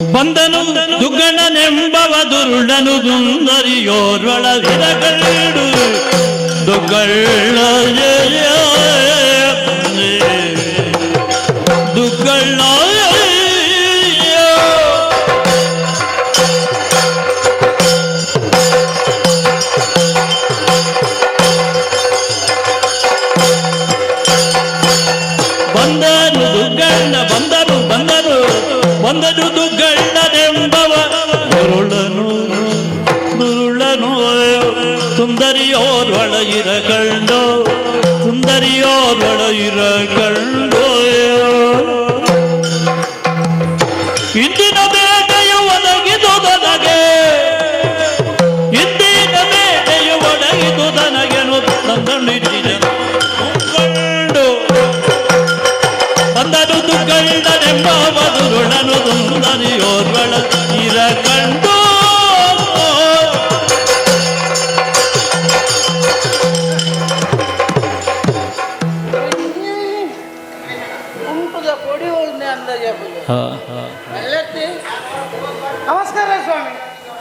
ಬಂದನು ದುಗ್ಗಣನೆಂಬವ ದುರುಳನು ದುಂದರಿಯೋರ್ವಳ ವಿರಗಳ್ಳು ದುಗ್ಗಳ್ಳ ದುಗ್ಗಳ್ಳ. ಬಂದನು ದುಗ್ಗಣ್ಣ ಬಂದನು ಬಂದನು ಬಂದನು ದುಗ್ಗಣ್ಣನೆಂಬವ ದುರುಳನು ದುರುಳನು ಸುಂದರಿಯೋರ್ವಳ ಇರಕಂಡು ಸುಂದರಿಯೋರ್ವಳ ಇರಕಂಡು ಇಂದಿನ ಬೇಟೆಯು ಒದಗಿದು ನನಗೆ, ಇಂದಿನ ಬೇಟೆಯು ಒದಗಿದು ನನಗೆನು ತಂದಣಿಸಿದನು ಕಂಡು. ಬಂದನು ದುಗ್ಗಣ್ಣನೆಂಬ ದುರುಳನು ಸುಂದರಿಯೋರ್ವಳ ಇರ ಕಂಡು. ಉಂಟುದ ಕೊಡಿ ಹೋಲ್ನೆ ಅಂದಾಜು. ಎಲ್ಲತ್ತಿ ನಮಸ್ಕಾರ ಸ್ವಾಮಿ.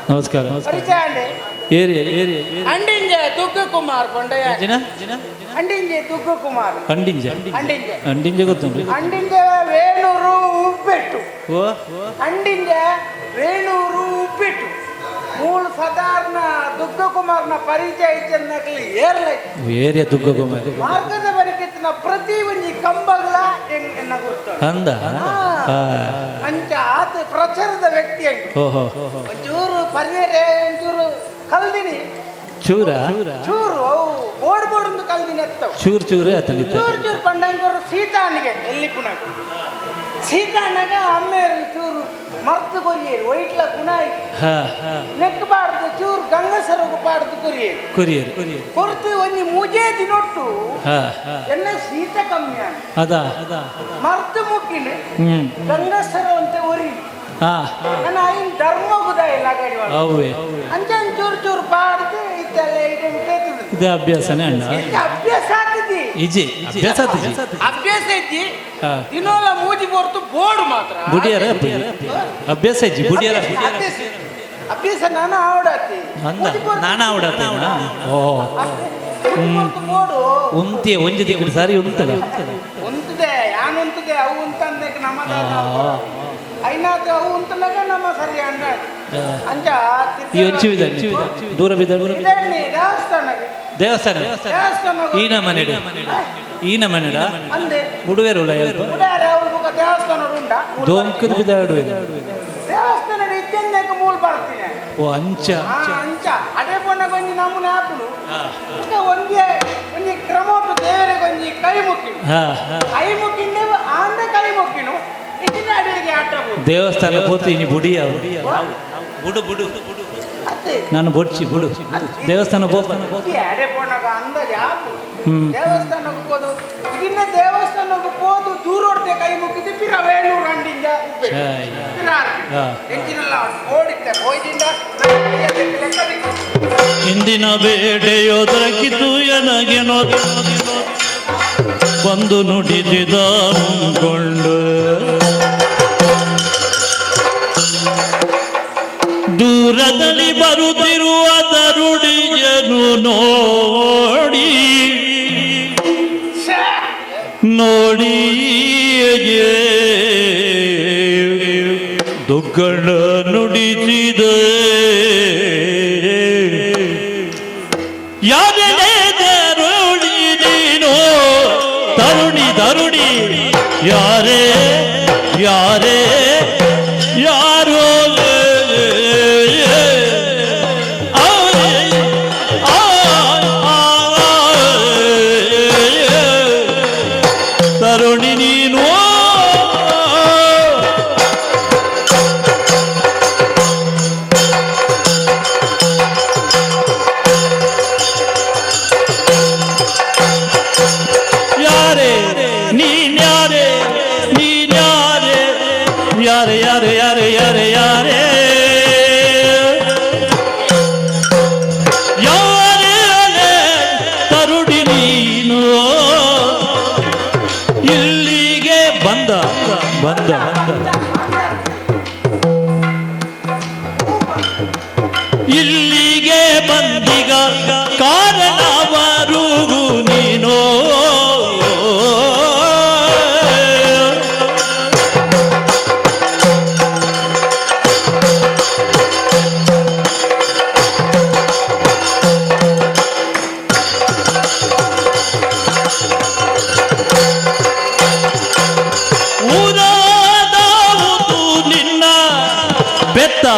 ನಮಸ್ಕಾರ. ಪರಿಚಯ ಅಂಡೆ? Area area. ಅಂಡಿಂಜೆ ದುಗ್ಗ ಕುಮಾರ್ ಕೊಂಡಯ್ಯ. ಜಿನ ಅಂಡಿಂಜೆ ದುಗ್ಗ ಕುಮಾರ್. ಅಂಡಿಂಜೆ. ಅಂಡಿಂಜೆ. ಅಂಡಿಂಜೆ ಗೊತ್ತುಂಟು. ಅಂಡಿಂಜೆ ವೇಣೂರು ಉಬ್ಬಿಟ್ಟು. ಓ. ಅಂಡಿಂಜೆ ವೇಣೂರು ಉಬ್ಬಿಟ್ಟು ಮೂಲ ಸಾಧಾರಣ ದುಗ್ಗ ಕುಮಾರ್ನ ಪರಿಚಯ ಇಚ್ಚನ್ನಕಲಿ ಏರ್ಲೈ. ಏರಿಯಾ ದುಗ್ಗ ಕುಮಾರ್. ಮಾರ್ಗದ ಬರಿಕೆತ್ತಿನ ಪ್ರತಿ ಒಂಜಿ ಕಂಬಗಳ ಎನ್ನ ಗುರ್ತು. ಅಂದ. ಅಂಚ ಆತ ಪ್ರಚಾರದ ವ್ಯಕ್ತಿ ಅಂಗೆ. ಓಹೋ. ಒಂಚೂರು ಪರಿಯರೆ ಒಂಚೂರು ಕಲ್ದಿನಿ. ಚೂರ. ಚೂರು ಅವು ಬೋರ್ಡ್ ಬೋರ್ಡ್ ಒಂದು ಕಲ್ದಿನಿ ಎತ್ತವು. ಚೂರು ಚೂರು ಆತನಿತ್ತ. ಚೂರು ಚೂರು ಪಂಡಂಗರು ಸೀತಾನಿಗೆ ಎಲ್ಲಿ ಪುನಗ ಸೀತಾನಗ ಅಮ್ಮೇರು ಚೂರು ಮರ್ತು ಕೊರಿಯರು ವೈಟ್ಲ ಗುಣ. ಹಾ. ನೆಕ್ ಬಾಡ್ದು ಚೂರು ಗಂಗಸರಗು ಪಾಡ್ದು ಕೊರಿಯರು. ಕೊರಿಯರ್. ಕೊರ್ತು ಒಂಜಿ ಮೂಜೇ ದಿನೊಟ್ಟು ಹಾ. ಎನ್ನ ಶೀತ ಕಮ್ಮಿ ಆಂಡ್. ಅದ ಅದ. ಮರ್ತು ಮುಕ್ಕಿನ ಗಂಗಸರ ಅಂತ ಒರಿ. ಹಾ. ನನ್ನ ಐನ್ ಧರ್ಮ ಗುದಾಯಿಲ್ಲ ಗಡಿ. ಅವೇ. ಅಂಚನ್ ಚೂರು ಚೂರು ಪಾಡ್ದು ಇತ್ತೆಲ್ಲ ಇದು ಕೇಳ್ತದೆ. ಇದೇ ಅಭ್ಯಾಸನೇ ಅಣ್ಣ. ಇದು ಅಭ್ಯಾಸ ಆಗ್ತದೆ. ಇಜಿ ಅಭ್ಯಾಸ ಆತಿಜಿ. ಅಭ್ಯಾಸ ಐತಿ. ಹಾ. ದಿನೋಲ ಮೂಜಿ ಹೊರ್ತು ಬೋರ್ಡ್ ಮಾತ್ರ. ಬುಡಿಯರ ಅಭ್ಯಾಸ ಇಜ್ಜಿ ಬುಡಿಯರ. ಅಭ್ಯಾಸ ಅಭ್ಯಾಸ ನಾನು ಆವಡಾತಿ. ಅಂದ ನಾನ ಆವಡತ್ತೇನ ಓ. ಬೋರ್ಡು. ಉಂತಿಯ ಒಂಜಿ ದಿಕ್ಕಡು ಸಾರಿ ಉಂತದ. ಉಂತದೆ ಯಾನ್ ಉಂತದೆ ಅವು ಉಂತಂದಕ್ಕೆ ನಮ್ಮ ಐನಾದ ಅವು ಉಂತನಾಗ ನಮ್ಮ ಸರಿ ಅಂಡ ಅಂಚ. ಈ ಒಂಚಿ ಬಿದ್ದಾನೆ ದೂರ ಬಿದ್ದ. ಇದನ್ನಿ ದೇವಸ್ಥಾನಕ್ಕೆ. ದೇವಸ್ಥಾನ. ದೇವಸ್ಥಾನ. ಈನ ಮನೆಡು ಈನ ಮನೆಡ. ಅಂದೆ. ಬುಡುವೆರು ಉಲ್ಲ ಎಲ್ಪ. ಉಡಾರೆ ಅವು ಬೊಕ ದೇವಸ್ಥಾನ ಉಂಡ. ದೋಂಕದ ಬಿದ್ದಾಡುವೆರು. ದೇವಸ್ಥಾನ ಇದ್ದಂದಕ್ಕೆ ಮೂಲ ಬರ್ತೀನಿ. ಓ ಅಂಚ. ಆ, ಅಂಚ ಅದೇ ಪೊಣ್ಣ ಒಂಜಿ ನಮೂನೆ ಆಪುನು ಬೊಕ ಒಂಜಿ ಒಂಜಿ ಕ್ರಮ ಉಂಟು ದೇವರಿಗೆ ಒಂಜಿ ಕೈ ಮುಕ್ಕಿನು. ಹಾ. ಕೈ ಮುಕ್ಕಿಂಡೆ ಆಂದ ಕೈ ಮುಕ್ಕಿನು ಇಟ್ಟಿನ ಅಡಿಗೆ ಆಟ ಬೋದು. ದೇವಸ್ಥಾನ ಪೋತು ಇನಿ ಬುಡಿಯ ಬುಡು ಬುಡು. ಅತ್ತೆ. ನಾನು ಬೊಡ್ಚಿ ಬುಡು ದೇವಸ್ಥಾನ ಪೋಪ. ಅಡೆ ಪೋಣಗ ಅಂದಾಜು ಆಪುನು. ಹ್ಮ್. ದೇವಸ್ಥಾನಕ್ಕೆ ಹೋದು ಇದನ್ನ ದೇವಸ್ಥಾನಕ್ಕೆ ಹೋದು ದೂರೋಡ್ದೆ ಕೈ ಮುಕ್ಕಿದ್ದು ಪಿರ ವೇಣೂರು ಅಂಡಿಂಜ ಉಪ್ಪೆ. ಛಾಯ್. ಪಿರ ಹಾ. ಎಂಜಿನೆಲ್ಲ ಓಡಿತ್ತೆ ಹೋಯ್ದಿಂದ ಲೆಕ್ಕ. ಇಂದಿನ ಬೇಟೆಯೋ ದೊರಕಿತು ಎನಗೆನೋ ಬಂದು ನುಡಿದಿದ ಕೊಂಡು ದೂರದಲ್ಲಿ ಬರುತ್ತಿರುವ ತರುಡಿಯನು ನೋಡಿ ನೋಡಿ ದುಗ್ಗಣ ನುಡಿಸಿದ ಯಾರೇ ತರುಣಿ ನೀನು ತರುಣಿ ತರುಣಿ ಯಾರೇ ಯಾರೇ ಯಾರೋ ತರುಣಿ ನೀನು. ಯಾರೇ ನೀನ್ಯಾರೇ ನೀನ್ಯಾರೇ ಯಾರೇ ಯಾರೇ ಯಾರೇ ಯಾರೇ ಯಾರೇ ಯಾರೇ ಅಲೆ ತರುಡಿ ನೀನು ಇಲ್ಲಿಗೆ ಬಂದ ಬಂದ ಬಂದ.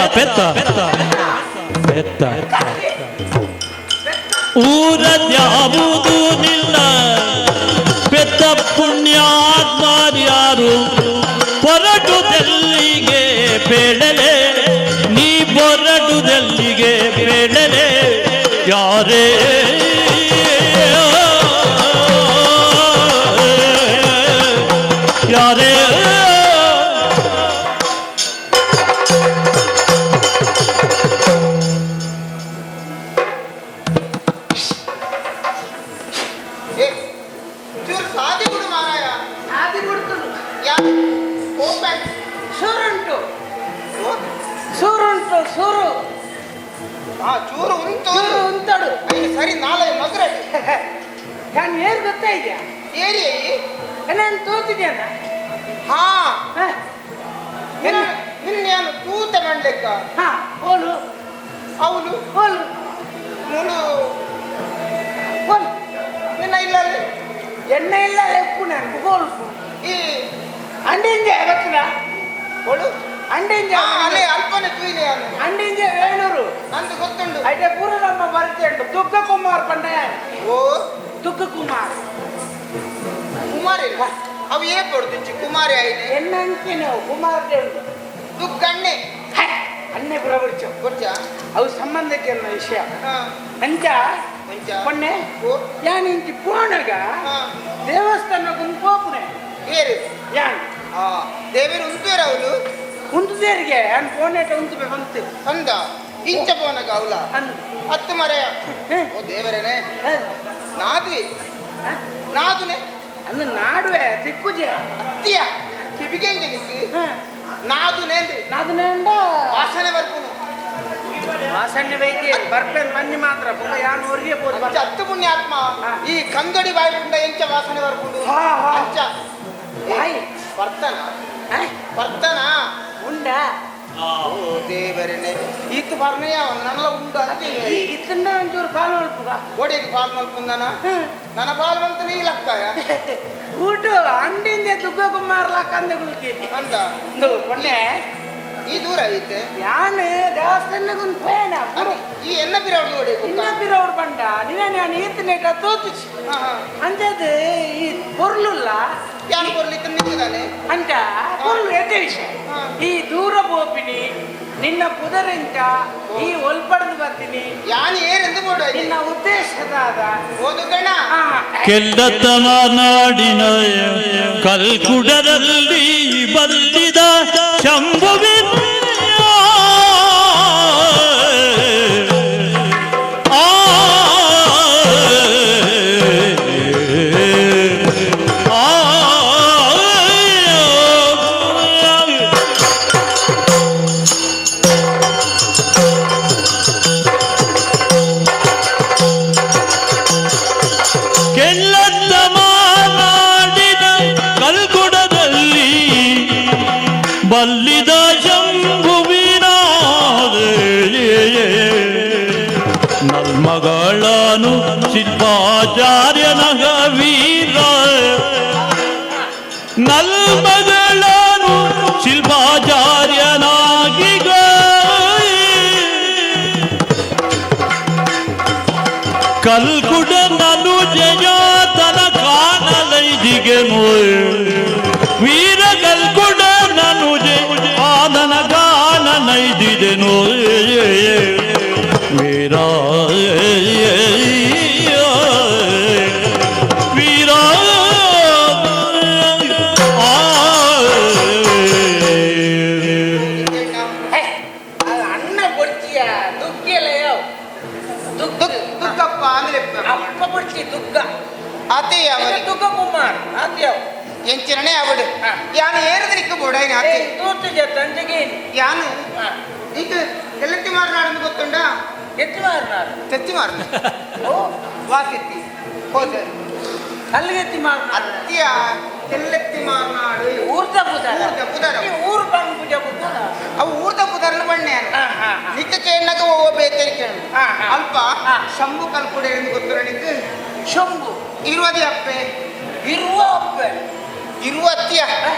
ಪೆತ್ತ ಪೆತ್ತ ಪೆತ್ತ ಊರದ್ಯಾವುದು ನಿಲ್ಲ ಪೆತ್ತ ಪುಣ್ಯಾತ್ಮರ್ಯಾರು ಹೊರಟುದೆಲ್ಲಿಗೆ ಬೇಡಲೆ, ನೀ ಹೊರಟುದೆಲ್ಲಿಗೆ ಬೇಡಲೆ, ಯಾರೇ ಯಾರೇ. ಏ, ಚೂರು ಸಾದಿ ಬಿಡು ಮಾರಾಯ. ಆದಿ ಬಿಡ್ತುಂಡು. ಯಾ ಹೋಗ್ಬೇಕು. ಸೂರುಂಟು, ಸೂರುಂಟು, ಸೂರು. ಹಾ, ಚೂರು ಉಂಟು. ಚೂರು ಉಂಟಡು. ಅಯ್ಯ, ಸರಿ ನಾಳೆ ಮಗ್ರೆ. ನಾನು ಏರ್ ಗೊತ್ತಾ ಇದೆಯಾ? ಏರಿ. ನಾನು ತೋತಿದ್ಯಾನ. ಹಾ, ನಿನ್ನ ನಿನ್ನ ಏನು ತೂತ ಮಾಡ್ಲಿಕ್ಕ? ಹಾ, ಓಲು? ಅವನು ಓಲು? ಮುನು. ಓಲು? ನಿನ್ನ ಇಲ್ಲ. ಎಣ್ಣೆ ಇಲ್ಲ ಲೆಪ್ಪು, ನಾನು ಗೋಲ್ಪು. ಈ ಅಂಡಿಂಜೆ ಗೊತ್ತದ? ಒಳು. ಅಂಡಿಂಜೆ. ಹಾ, ಅಲ್ಲೇ ಅಲ್ಪನೆ ತೂಯಿನೆ ಅವನು. ಅಂಡಿಂಜೆ ವೇಣೂರು. ನಂದು ಗೊತ್ತುಂಡು. అయితే ಪೂರ ನಮ್ಮ ಪರಿಚಯ ಉಂಟು. ದುಗ್ಗ ಕುಮಾರ್ ಪಂಡ. ಓ. ದುಗ್ಗ ಕುಮಾರ್. ಕುಮಾರಿ ಅವು ಏ ಕೊಡ್ತಿಚ್ಚಿ ಕುಮಾರಿ ಆಯ್ನೆ. ಎಣ್ಣಂಚಿನ ಕುಮಾರ್ ಉಂಟು. ದುಗ್ಗಣ್ಣೆ. ಅನ್ನೆ ಪುರ ಬಿಡ್ಚು. ಗೊರ್ಚ. ಅವು ಸಂಬಂಧಕ್ಕೆ ಅನ್ನೋ ವಿಷಯ. ಹಾ. ಅಂಚ. ಅಂಚ. ಪೊಣ್ಣೆ. ಓ. ಯಾನ್ ಇಂಚಿ ಪೋಣಗ ಹಾ. ದೇವಸ್ಥಾನಕ್ಕೆ ಪೋಪುನೆ. ಏರು? ಯಾನ್. ಹಾ, ದೇವರು ಉಂತೇರ ಅವಳು. ಉಂತುದೇರಿಗೆ ಯಾನ್ ಪೋನೇಟ ಉಂತುಬೆ ಬಂತು. ಅಂದ ಇಂಚ ಪೋನಗ ಅವಳ. ಅಂದು. ಹತ್ತು ಮರೆಯ. ಓ ದೇವರೇನೆ. ನಾದ್ವಿ ನಾದುನೆ. ಅಂದು ನಾಡುವೆ ತಿಕ್ಕುಜೆ. ಅತ್ತಿಯ ಕಿವಿಗೆ ನಿಕ್ಕಿ ನಾದುನೆ ಅಂದ್ರೆ ನಾದನೇಂಡ. ವಾಸನೆ ಬರ್ಪುನು. ವಾಸನೆ ಬೈತಿ ಬರ್ಪೆನ್ ಮನ್ನಿ ಮಾತ್ರ ಬೊಕ ಯಾನ್ ಊರಿಗೆ ಪೋದು. ಅಂಚ ಹತ್ತು ಪುಣ್ಯಾತ್ಮ. ಹಾ. ಈ ಕಂದಡಿ ಬಾಯಿ ಪುಂಡ ಎಂಚ ವಾಸನೆ ಬರ್ಪುಂಡು. ಹಾ, ಹಾ. ಅಂಚ. ಬಾಯಿ. ಬರ್ತನ. ಬರ್ತನ. ಉಂಡ. ಓ ದೇವರೇನೆ, ಈತ ಬರ್ನೆಯ ನನ್ನ ಉಂಡು ಅಂತ. ಇತ್ತಂಡ ಒಂಚೂರು ಪಾಲ್ ಮಲ್ಪುಗ. ಓಡಿಗೆ ಪಾಲ್ ಮಲ್ಪುಂದನ? ನನ್ನ ಪಾಲ್ ಮಂತನ ಈ ಲಕ್ಕಾಯ. ಊಟ ಅಂಡಿಂದ ದುಗ್ಗ ಕುಮಾರ್ ಲಕ್ಕಂದ ಗುಲ್ಕಿ. ಅಂತ. ಇಂದು ಪೊಣ್ಣೆ. ಈ ದೂರ ಐತೆ. ಯಾನ್ ದೇವಸ್ಥಾನಕ್ಕೆ ಪೋಯಣ. ಅದು ಈ ಎನ್ನ ಬಿರವಡು ಓಡಿ. ಇನ್ನ ಬಿರವ್ರು ಬಂಡ ನೀವೇ ನಾನು ಈತನೇಟ ತೋತಿಚ್. ಹಾ ಹಾ. ಅಂಚದು ಈ ಪೊರ್ಲುಲ್ಲ. ಯಾರು ಬರ್ಲಿಕ್ಕೆ ನಿಂತಿದ್ದಾನೆ? ಅಂಚ ಪೊರ್ಲು ಎಡ್ಡೆ ವಿಷಯ. ಹಾ. ಈ ದೂರ ಪೋಪಿನಿ, ನಿನ್ನ ಪುದರೆಂಚ, ಈ ಒಲ್ಪಡೆದು ಬರ್ತೀನಿ. ಯಾನ್ ಏರೆಂದು ಬೋಡು. ನಿನ್ನ ಉದ್ದೇಶದಾದ? ಓದು ಗಣ. ಹಾ. ಕೆಲ್ಲತನ ನಾಡಿನ ಕಲ್ಕುಡರಲ್ಲಿ ಬಂದಿದ ಶಂಭುವಿನ ಆ ಆ. ಕೆಲ್ಲತ್ತ ಮಾನಾಡಿದ ಕಲ್ಗುಡದಲ್ಲಿ ಬಲ್ಲಿದ ಶಂಭುವಿನ ನಲ್ಮಗಳನು ಶಿಲ್ಪಾಚಾರ್ಯನ ವೀರ, ನಲ್ಮಗಳನು ಶಿಲ್ಪಾಚಾರ್ಯನಾಗಿ ಕಲ್ಕುಡನನು ಜಯಾತನ ಕಾಣಲೈದಿಗೆನು, ವೀರ ಕಲ್ಕುಡನನು ಆದನ ಗಾನನೈದಿದೆನು ವೀರ ವೀರ ಆ. ಹೇ, ಅದು ಅಣ್ಣ ಕೊಡ್ತೀಯ ದುಗ್ಗಿಯಲ್ಲ ದುಗ್ಗ. ದುಗ್ಗಪ್ಪ ಅಂದ್ರೆ? ಅಪ್ಪ ಕೊಡ್ತಿ ದುಗ್ಗ. ಅದೇ ಅವರಿ. ದುಗ್ಗ ಕುಮಾರ್ ಆತ್ಯವ್. ಎಂಚಿನನೇ ಅವಡು. ಹಾ. ಯಾನು ಏರದನಿಕ್ಕು ಬೋಡೈನ ಅತೆ. ತೂತು ಜಂಜಗೆ. ಯಾನು ಈಗ ಎಲ್ಲತ್ತಿ ಮಾರನಾಡಂದು ಗೊತ್ತುಂಡ? ಎತ್ತಿ ಮಾರ್ನಾರು. ತೆತ್ತಿ ಮಾರನ. ಓ. ವಾಸೆತ್ತಿ ಹೋದ. ಕಲ್ಲಿಗೆತ್ತಿ ಮಾರ್ನಾಡು. ಅತ್ತಿಯ ಕೆಲ್ಲೆತ್ತಿ ಮಾರನಾಡು. ಊರ್ದ ಪುದರ. ಊರ್ದ ಪುದರ. ಈ ಊರು ಬಂದು ಪೂಜೆ ಪುದರ. ಅವು ಊರ್ದ ಪುದರ್ನ ಬಣ್ಣೆ. ಹಾ ಹಾ ಹಾ. ನಿಕ್ಕ ಕೇಳನಾಗ ಓ ಬೇತೇರಿ ಕೇಳು. ಹಾ, ಹಾ. ಅಲ್ಪ. ಹಾ. ಶಂಭು ಕಲ್ಪುಡೆ ಎಂದು ಗೊತ್ತುಂಡ ನಿಕ್ಕು? ಶಂಭು. ಇರುವದಿ ಅಪ್ಪೆ. ಇರುವ ಅಪ್ಪೆ. ಇರುವತ್ತಿಯ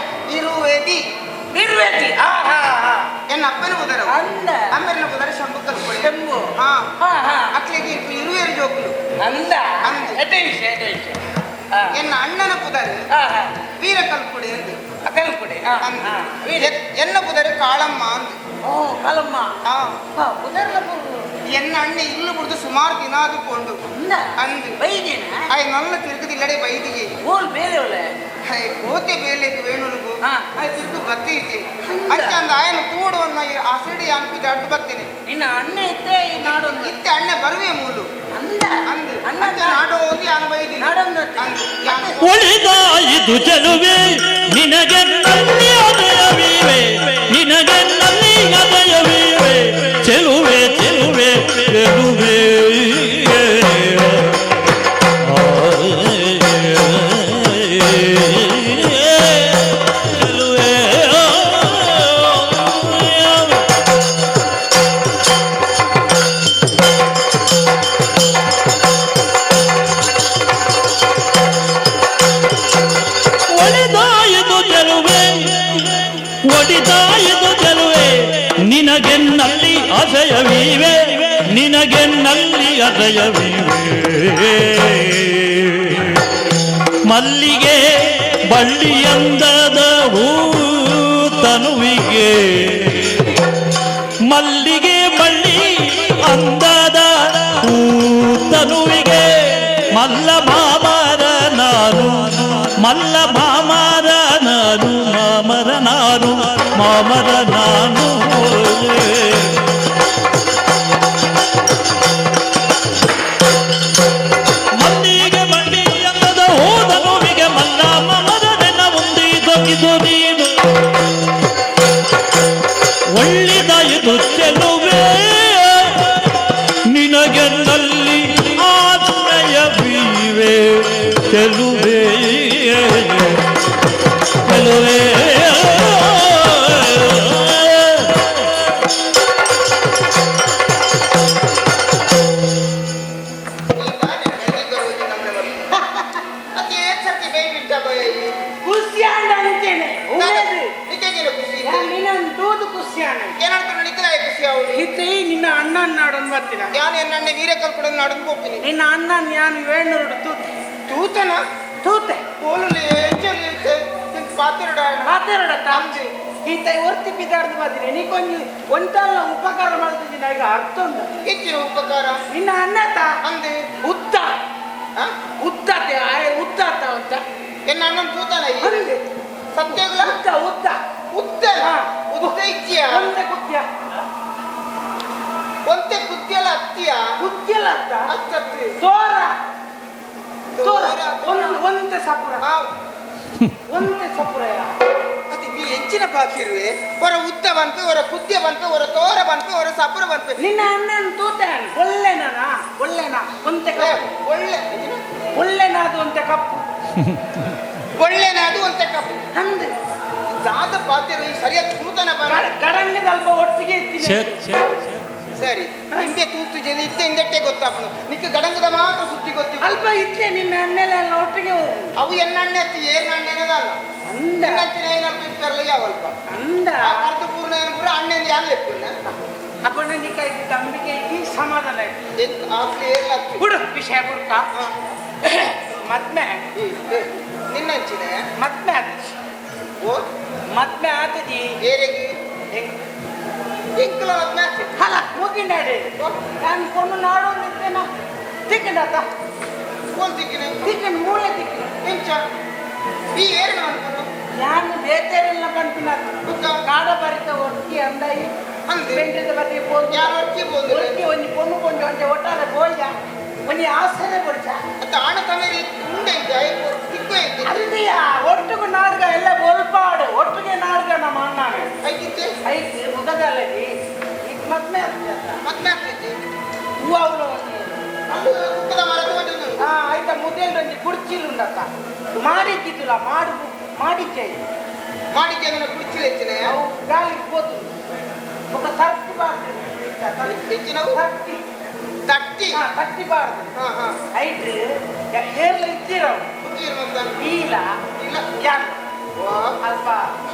ಇರುವೆದಿ. ಇರುವೆತಿ, ಹಾ ಹಾ ಹಾ. ಎನ್ನ ಅಪ್ಪನ ಪುದರ ಅಂದ. ಅಮ್ಮೆರ್ನ ಪುದರ ಶಂಭು ಕಲ್ಪುಡಿ. ಶಂಭು. ಹಾ. ಹಾ ಹಾ. ಅಕ್ಲೆಗೆ ಇರುವೇರು ಜೋಕುಲು. ಅಂದ. ಅಂದ್. ಎಡ್ಡೆ ವಿಷಯ, ಎಡ್ಡೆ ವಿಷಯ. ಹಾ. ಎನ್ನ ಅಣ್ಣನ ಪುದರ್ ಹಾ ಹಾ. ವೀರ ಕಲ್ಪುಡಿ ಅಂದು. ಕಲ್ಪುಡಿ. ಹಾ. ಅಂದ್. ಹಾ, ವೀರ. ಎನ್ನ ಪುದರ್ ಕಾಳಮ್ಮ ಅಂದು. ಓ ಕಾಲಮ್ಮ. ಹಾ. ಹಾ, ಪುದರ್ಲ ಪುರು. ಎನ್ನ ಅಣ್ಣ ಇಲ್ಲು ಬಿಡ್ದು ಸುಮಾರು ದಿನ ಆದುಕೊಂಡು. ಅಂದ. ಅಂದ್. ಬೈದೇನ? ಆಯ್ ನಲ್ಲ ತಿರುಗುದಿಲ್ಲಡೆ ಬೈದಿಗೆ. ಓಲ್ ಬೇರೆ ಒಲೆ. ಹೈ ಕೋತೆ ಬೇಲೆಗೆ ವೇಣುನುಗು. ಹಾ. ಆಯ್ ತಿರುಗು ಬತ್ತಿ ಇದ್ದೆ. ಅಂದ. ಅಚ್ಚ ಅಂದ ಆಯನ ತೂಡುವನ್ನ ಅಸಡಿ ಅನ್ಪಿದ ಅಡ್ಡು ಬತ್ತೀನಿ. ನಿನ್ನ ಅಣ್ಣ ಇತ್ತೆ ಈ ನಾಡೊಂದು. ಇತ್ತೆ ಅಣ್ಣ ಬರುವೆ ಮೂಲು. ಅಂದ. ಅಂದ್. ಅಣ್ಣ. ಅಚ್ಚ ನಾಡು ಹೋಗಿ ಯಾನು ಬೈದಿ. ನಾಡೊಂದು. ಅಂದ್ ಯಾನ್. ಒಳಿದಾಯಿತು ಚೆಲುವೆ ನಿನಗೆ ನಲ್ಲಿ ಅದಯವೀವೆ, ನಿನಗೆ ನಲ್ಲಿ ಅದಯವೀವೆ, ಚೆಲುವೆ ಚೆಲುವೆ ಚೆಲುವೆ. ಚೆಲುವೆ. ಒಳಿದಾಯಿತು ಚೆಲುವೆ, ಒಡಿದಾಯಿತು ಚೆಲುವೆ, ನಿನಗೆ ನಲ್ಲಿ ಅಸಯವೀವೆ, ನಿನಗೆ ನಲ್ಲಿ ಅಸಯವೀವೆ. ಮಲ್ಲಿಗೆ ಬಳ್ಳಿಯಂದದ ಹೂ ತನುವಿಗೆ, ಮಲ್ಲಿಗೆ ಬಳ್ಳಿ ಅಂದದ ಹೂ ತನುವಿಗೆ, ಮಲ್ಲ ಮಾಮರ ನಾನು, ಮಲ್ಲ ಮಾಮರ ನಾನು, ಮಾಮರ ನಾನು, ಮಾಮರ ನಾನು. ಮಲ್ಲಿಗೆ ಬಳ್ಳಿ ಅಂದದ ಹೂ ತನುವಿಗೆ, ಮಲ್ಲ ಮಾಮರನೆನ ಉಂದಿದೊಗಿದು ನೀನು. ಒಳ್ಳಿದಾಯಿತು ಚೆಲುವೆ ನಿನಗೆ ನಲ್ಲಿ ಆಶ್ರಯವೀವೆ, ಚೆಲುವೆ ಚೆಲುವೆ. ಅತ್ತೆ ಏನ್ ಸರ್ತಿ ಬೇಯ್ ಬಿಟ್ಟ ಬೈ. ಖುಷಿ ಆಂಡ ಅಂತೇನೆ. ಉಮೇದು. ನಿಕ್ಕೆಂಗಿಲ್ಲ ಖುಷಿ? ಯಾ ನಿನ್ನನ್ನು ತೂದು ಖುಷಿ ಆಂಡ. ಏನಾಡ್ತಾನೆ ನಿಕ್ಕದಾಯ ಖುಷಿ ಅವಳು? ಇತ್ತೆ ಈ ನಿನ್ನ ಅಣ್ಣನ ನಾಡೊಂದು ಬರ್ತೀನ. ಯಾನ್ ಎನ್ನ ಅಣ್ಣ ವೀರ ಕಲ್ಪುಡಿ ನಾಡೊಂದು ಹೋಗ್ತೀನಿ. ನಿನ್ನ ಅಣ್ಣನ ಯಾನು ವೇಣೂರುಡು ತೂತೆ. ತೂತನ? ತೂತೆ. ಕೋಲಲ್ಲಿ ಎಂಚಲ್ಲಿ ಪಾತಿರಡ. ಮಾತಾಡತ್ತ ಈತ ಒರ್ತಿ ಬಿದ್ದಾಡ್ದು ಬರ್ತೀನಿ. ನೀಕೊಂಜಿ ಒಂತಲ್ಲ ಉಪಕಾರ ಮಾಡ್ತಿದ್ದೀನಿ ಈಗ ಅರ್ಥ ಉಂಟು. ಹೆಚ್ಚಿನ ಉಪಕಾರ? ನಿನ್ನ ಅಣ್ಣತ. ಅಂದೆ. ಉದ್ದ. ಆ? ಉದ್ದತೆ ಆಯ ಉದ್ದಾತ ಅಂತ. ಎನ್ನ ಅಣ್ಣನ ತೂತನ? ಅಂದೆ. ಸತ್ಯಗ್ಲ? ಉದ್ದ ಉದ್ದ. ಉದ್ದ. ಹಾ. ಉದ್ದ ಇಚ್ಚಿಯ? ಒಂದೇ ಕುತ್ಯ. ಒಂತೆ ಕುತ್ತಿಯಲ್ಲ ಅತ್ತಿಯ? ಕುತ್ತಿಯಲ್ಲ ಅತ್ತ. ಅತ್ತತ್ರಿ. ತೋರ ತೋರ. ಒಂದು ಒಂದೇ ಸಪುರ. ಹಾ. ಒಂದೇ ಸಪುರ ಯಾ. ಅದು ನೀ ಹೆಚ್ಚಿನ ಪಾತಿರುವೆ ಹೊರ ಉದ್ದ ಬಂತು, ಹೊರ ಕುದ್ಯ ಬಂತು, ಹೊರ ತೋರ ಬಂತು, ಹೊರ ಸಪುರ ಬಂತು. ನಿನ್ನ ಅಣ್ಣನ ತೂತೆ ಒಳ್ಳೆನಾ ಒಳ್ಳೆನಾ ಒಂತೆ ಏ, ಕಪ್ಪು. ಒಳ್ಳೆ ಒಳ್ಳೆನಾದು ಒಂತೆ ಕಪ್ಪು. ಒಳ್ಳೆನಾದು ಒಂತೆ ಕಪ್ಪು. ಅಂದೆ. ದಾದ ಪಾತಿರು ಈ ಸರಿಯಾದ ತೂತನ ಬರ. ಕಡಂಗದ ಅಲ್ಪ ಒಟ್ಟಿಗೆ ಇದ್ದೀನಿ. ಛೆ, ಛೆ. ಸರಿ ನಿಂಗೆ ತೂತು ಜನ ಇದ್ದ ಹಿಂದಟ್ಟೆ ಗೊತ್ತಾಪನು ನಿಕ್ಕ ಗಡಂಗದ ಮಾತ್ರ ಸುದ್ದಿ ಗೊತ್ತಿಲ್ಲ. ಅಲ್ಪ ಇತ್ತೆ ನಿನ್ನ ಅಣ್ಣೆಲ್ಲ ಒಟ್ಟಿಗೆ ಹೋಗು. ಅವು ಎನ್ನ ಅಣ್ಣೆ ಅತ್ತಿ ಏನ್ ಅಣ್ಣೆನದಲ್ಲ. ಅಂದ. ನಿನ್ನಂಚಿನ ಏನಲ್ಪ ಇರ್ತಾರಲ್ಲ ಯಾವಲ್ಪ. ಅಂದ. ಆ ಅರ್ಧ ಪೂರ್ಣ ಏನು ಪೂರ ಅಣ್ಣನ ಯಾನ್ ಲೆಪ್ಪುನ. ಅಪ್ಪಣ್ಣ ನಿಕ್ಕ ಇದು ನಂಬಿಕೆ ಈ ಸಮಾಧಾನ ಆಯ್ತು. ಆಗ್ಲಿ ಏನ್ ಆಗ್ತಿ? ಬಿಡು ವಿಷಯ ಬುಡ್ಕ. ಮದ್ಮೆ. ನಿನ್ನಂಚಿನ ಮದ್ಮೆ ಆತಜಿ. ಓ. ಮದ್ಮೆ ಆತಜಿ. ಏರೆಗೆ ಎಂಕಲ ಮದ್ಮೆ ಆಗ್ತಿ? ಅಲ್ಲ ಮುಗಿಂಡಾಡಿ ನಾನು ಕೊಂಡು ನಾಡೊಂದಿದ್ದೇನ ತಿಕ್ಕಂಡಾತ. ಫೋನ್ ತಿಕ್ಕಿನ? ತಿಕ್ಕಂಡು ಮೂಳೆ ತಿಕ್ಕಿನ. ಎಂಚ ಈ ಏರಿನ ಅನ್ಕೊಂಡು? ನಾನು ಬೇತೇರೆಲ್ಲ ಪನ್ಪಿನ. ಬುಕ್ಕ? ಕಾಡ ಬರಿತ ಒಟ್ಟಿ ಅಂದಾಯಿ. ಅಂದೆ. ಬೆಂಡದ ಬಗ್ಗೆ ಪೋದು. ಯಾರು ಒಟ್ಟಿ ಪೋಂದಿಲ್ಲ? ಒಟ್ಟಿ ಒಂಜಿ ಪೊಣ್ಣು ಕೊಂಡು ಒಂಜಿ ಒಟ್ಟಾರೆ ಪೋಯ್ಯ ಒಂಜಿ ಆಸರೆ ಕೊಡ್ಚ. ಅತ್ತ ಆಣ ತಮೇರಿ ಉಂಡೆ ಇದ್ದೆ ತಿಕ್ಕು ಇದ್ದೆ. ಅಂದೆಯ ಒಟ್ಟುಗು ನಾಡ್ಗ ಎಲ್ಲ ಒಲ್ಪಾಡು ಒಟ್ಟಿಗೆ ನಾಡ್ಗ ನಮ್ಮ ಅಣ್ಣನೇ. ಐಕಿತ್ತೆ? ಐತಿ ಮುಗದಲ್ಲದಿ ಈಗ ಮದ್ಮೆ ಆಗ್ತದ. ಮದ್ಮೆ ಆಗ್ತೈತಿ. ಹೂವು ಅವಳು ಒಂಜಿ. ಅಲ್ಲಿ ಕುಕ್ಕದ ಮರ ತಗೊಂಡಿದ್ದು. ಹಾ ಆಯ್ತಾ ಮುದ್ದೇಲ್ ಒಂಜಿ ಕುರ್ಚಿಲು ಉಂಡತ್ತ ಮಾಡಿದ್ದಿದ್ದುಲ ಮಾಡು ಮಾಡಿದ್ದೆ. ಮಾಡಿದ್ದೆ ನನ್ನ ಕುರ್ಚಿಲು ಹೆಚ್ಚಿನ. ಅವು ಗಾಳಿಗೆ ಪೋತು ఒక ತರ್ಟಿ ಬಾರ್ದು. ಹೆಚ್ಚಿನವು? ತಟ್ಟಿ. ತಟ್ಟಿ. ಹಾ ತಟ್ಟಿ ಬಾರ್ದು. ಹಾ ಹಾ. ಐಟ್ ಏರ್ಲ ಇತ್ತಿರವು. ಬುದ್ಧಿ ಇರುವಂತ. ಈಲ. ಇಲ್ಲ. ಯಾನ್. ವಾ. ಅಲ್ಪ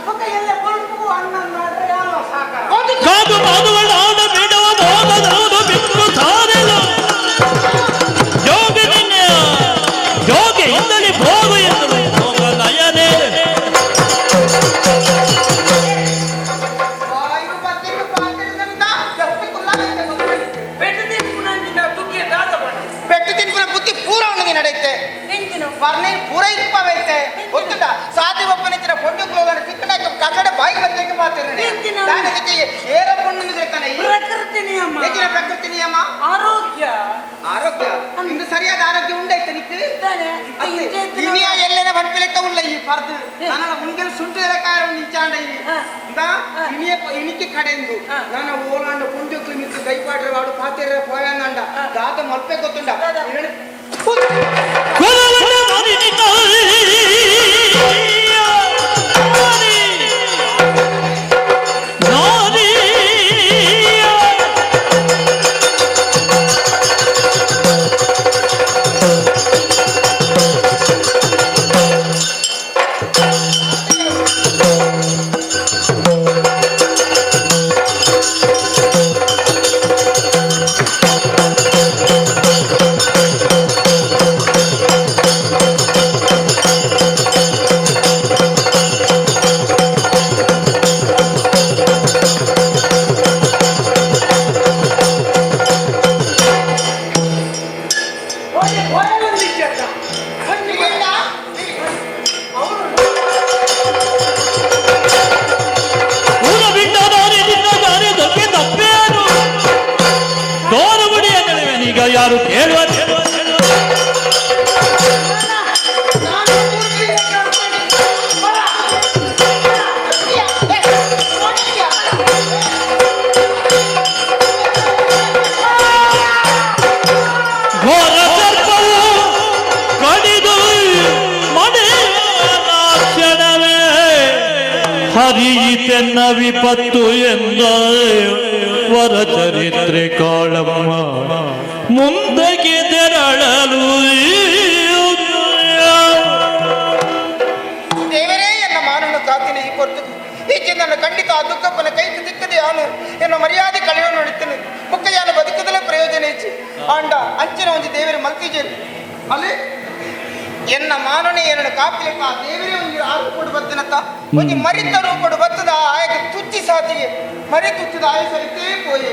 ಬೊಕ ಎಲ್ಲ ಬೊಲ್ಪು. ಅಣ್ಣನ ಮಾಡ್ರೆ ಯಾವ ಸಾಕಾರ? ಕಾದು ಮಾಧುವಳಾದ ಬಿಡುವ ಭೋಗದೌದು ಬಿಟ್ಟು ಸಾರಲು ಯೋಗಿ ನಿನ್ನ ಯೋಗಿ ಇಂದಲಿ ಭೋಗ ಎಂದು ಭೋಗ ನಯನೇ. ವಾಯು ಪತ್ತಿಗೆ ಪಾತಿರಿದಂತ ಜಸ್ತಿ ಕುಲ್ಲ ಐತೆ ಗೊತ್ತಿಲ್ಲ. ಪೆಟ್ಟು ತಿನ್ಪುನಂಚಿನ ತುಗಿಯ ದಾದ ಪಂಡ. ಪೆಟ್ಟು ತಿನ್ಪುನ ಬುದ್ಧಿ ಪೂರ ಉಣ್ಣದಿ ನಡೆಯುತ್ತೆ. ಎಂಚಿನ? ವರ್ಣೆ ಪೂರ ಇರ್ಪವೈತೆ ಗೊತ್ತುಂಟ ಸಾತಿ ಒಪ್ಪನಿಚ್ಚಿನ ಪೊಂಡು ಕುಲೋಗನ ತಿಕ್ಕಡ ಕಟ್ಟಡ ಬಾಯಿ ಬದಲಿಗೆ ಮಾತಿರ್ನೆ. ಎಂಚಿನ? ದಾನಕ್ಕೆ ಏರ ಪೊಣ್ಣು ತಿಳ್ತಾನೆ. ಪ್ರಕೃತಿ ನಿಯಮ. ಹೆಚ್ಚಿನ ಪ್ರಕೃತಿ ನಿಯಮ. ಆರೋಗ್ಯ. ಆರೋಗ್ಯ ಇನ್ನು ಸರಿಯಾದ ಆರೋಗ್ಯ ಉಂಡೈತೆ ನಿಕ್. ಇದ್ದಾನೆ. ಇಂಚೆ ಇತ್ತಿನ- ಇನಿಯ ಎಲ್ಲೆನ ಬನ್ಪಿಲೆಕ್ಕ ಉಲ್ಲ ಈ ಪರ್ದು ನನ್ನ ಮುಂದೆಲ್ ಸುಂಟು ಎಲೆಕಾಯ ನಿಂಚಾಂಡ ಈ ಇಂದ ಇನಿಯ ಇನಿಕ್ಕೆ ಕಡೆಂದು ನನ್ನ ಓಲಾಂಡ ಪುಂಜಕ್ಲು ಮಿತ್ತು ಕೈಪಾಡ್ರೆ ವಾಡು ಪಾತೆರೆ ಪೋಯಾಂಡ ದಾತ ಮಲ್ಪೆ ಗೊತ್ತುಂಡ. ಇರಳು- ಕುಲವನ್ನ ಮರಿನಿತ ನಾರಿಯ. ಹೋಗಿ ಹೋಯಲೊಂದಿಜ್ಜತ್ತ. ಇಲ್ಲ. ಊರ ಬಿಟ್ಟ ದಾರಿ ನಿನ್ನ ದಾರಿ ದೊಕ್ಕೆ ತಪ್ಪೇನು ದೋರಗುಡಿಯ ನಡುವೆನೀಗ ಯಾರು ಕೇಳುವ ಕೇಳುವ ಕೇಳುವ. ನಾನು ಪೂರ್ತಿ ಬರ. ಏ, ನೋಡಿದ್ಯಾ? ಘೋರ ಸರ್ಪವು ಕಡಿದು ಮಡೆಯ ಕ್ಷಣವೇ ಹರಿಯಿತೆನ್ನ ವಿಪತ್ತು ಎಂದ ವರ ಚರಿತ್ರೆ ಕಾಳಮ್ಮ ಮುಂದಕ್ಕೆ ತೆರಳಲು. ದೇವರೇ ಎನ್ನ ಮಾನನ್ನು ಕಾತಿನ ಈ ಹೊರತು ಈಚೆ ನನ್ನ ಖಂಡಿತ ಆ ದುಃಖಪ್ಪನ ಕೈಗೆ ತಿಕ್ಕದೆ ಆನು ಎನ್ನ ಮರ್ಯಾದೆ ಕಳೆಯೋ ನೋಡುತ್ತೇನೆ ಬುಕ್ಕಯಾನ ಬದುಕದಲೇ ಪ್ರಯೋಜನ ಇಚ್ಚಿ ಆಂಡ ಅಂಚಿನ ಒಂದು ದೇವರ ಮಲ್ತಿಜೇರಿ ಅಲ್ಲಿ ಎನ್ನ ಮಾನನೆ ಎನ್ನ ಕಾಪಿಲೆಕ್ಕ ಆ ದೇವರೇ ಒಂದು ಆರು ಕೊಡು ಬತ್ತನತ್ತ ಒಂದು ಮರಿತ ರೂಪಡು ಬತ್ತದ ಆಯಕ ತುಚ್ಚಿ ಸಾತಿಗೆ ಮರಿ ತುಚ್ಚಿದ ಆಯುಸರಿತೇ ಪೋಯೆ.